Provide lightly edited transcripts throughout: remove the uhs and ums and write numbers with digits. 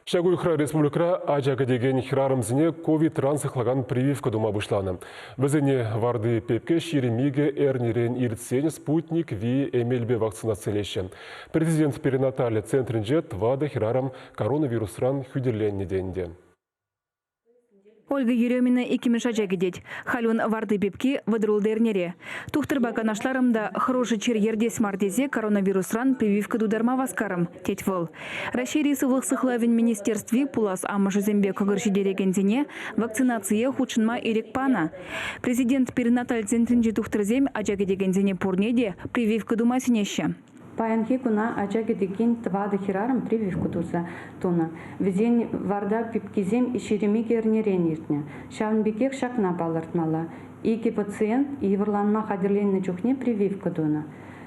Ҫак уйӑхра республикӑра ача кӗтекен хӗрарӑмсене ковидран сыхлакан прививка тума пуҫланӑ. Вӗсене варти пепке 22 эрнерен иртсен Спутник Ви эмелпе вакцинацилеҫҫӗ. Президент перинаталь центрӗнче тӑватӑ хӗрарӑм коронавирусран хӳтӗленнӗ те ӗнтӗ. Ольга Еремина иккӗмӗш ача кӗтет. Халь ун варти пепки вӑтӑрултӑ эрнере. Тухтӑрпа канашларӑм та хӑрушӑ чир ертес мар тесе коронавирусран прививка тутарма васкарӑм, тет вӑл. Раҫҫейри сывлӑх сыхлавӗн министерстви пулас амӑшӗсемпе кӑкӑр ҫитерекенсене вакцинацие хутшӑнма ирӗк панӑ. Президент перинаталь центрӗнчи тухтӑрсем ача кӗтекенсене пурне те прививка тума сӗнеҫҫӗ. Паянхи куна ача кӗтекен тӑватӑ хӗрарӑм прививка туса тунӑ. Вӗсен варта пепкисем 22 эрнерен иртнӗ. Ҫавӑн пекех ҫакна палӑртмалла, икӗ пациент йывӑрланма хатӗрленнӗ чухне прививка тунӑ.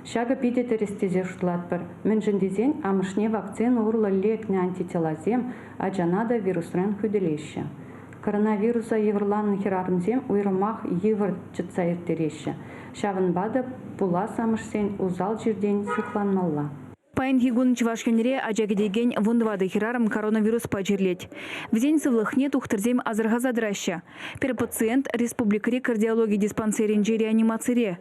Ҫакӑ питӗ тӗрӗс тесе шутлатпӑр, мӗншӗн тесен амӑшне вакцина урлӑ лекнӗ антителасем ачана та вирусран хӳтӗлеҫҫӗ. Коронавируса йывӑрланнӑ хӗрарӑмсем уйрӑмах йывӑр чӑтса ирттереҫҫӗ. Ҫавӑнпа та пулас амӑшсен усал чиртен сыхланмалла. Паянхи кун Чӑваш Енре ача кӗтекен 14 хӗрарӑм коронавируспа чирлет. Вӗсен сывлӑхне тухтӑрсем асӑрхаса тӑраҫҫӗ. Пӗр пациент республикӑри кардиологи диспансерӗнчи реанимацире.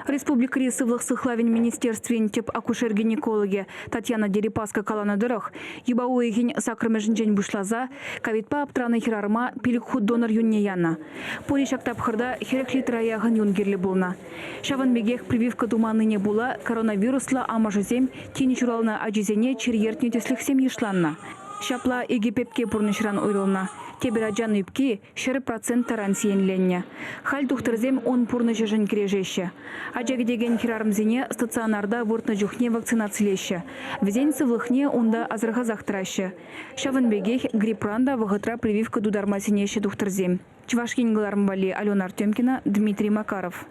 Республикӑри сывлӑх сыхлавӗн министерствин тӗп акушер-гинекологӗ Татьяна Дерипаска каланӑ тӑрӑх, юпа уйӑхӗн саккӑрмӗшӗнчен пуҫласа ковидпа аптранӑ хӗрарӑма пилӗк хут донор юнне янӑ. Пурӗ ҫак тапхӑрта 40 литра яхӑн юн кирлӗ пулнӑ. Ҫавӑн пекех прививка туманнине пула коронавируслӑ амӑшӗсем тин ҫуралнӑ ачисене чир ертнӗ тӗслӗхсем йышланнӑ. Ҫапла икӗ пепке пурнӑҫран уйрӑлнӑ. Тепӗр ачан ӳпки 100% таран сиенленнӗ. Халь тухтӑрсем ун пурнӑҫӗшӗн кӗрешеҫҫӗ. Ача кӗтекен хӗрарӑмсене стационарта выртнӑ чухне вакцинацилеҫҫӗ. Вӗсен сывлӑхне унта асӑрхасах тӑраҫҫӗ. Ҫавӑн пекех грипран та вӑхӑтра прививка тутарма сӗнеҫҫӗ тухтӑрсем. Чӑваш Ен кӑларӑм валли Алена Артемкина, Дмитрий Макаров.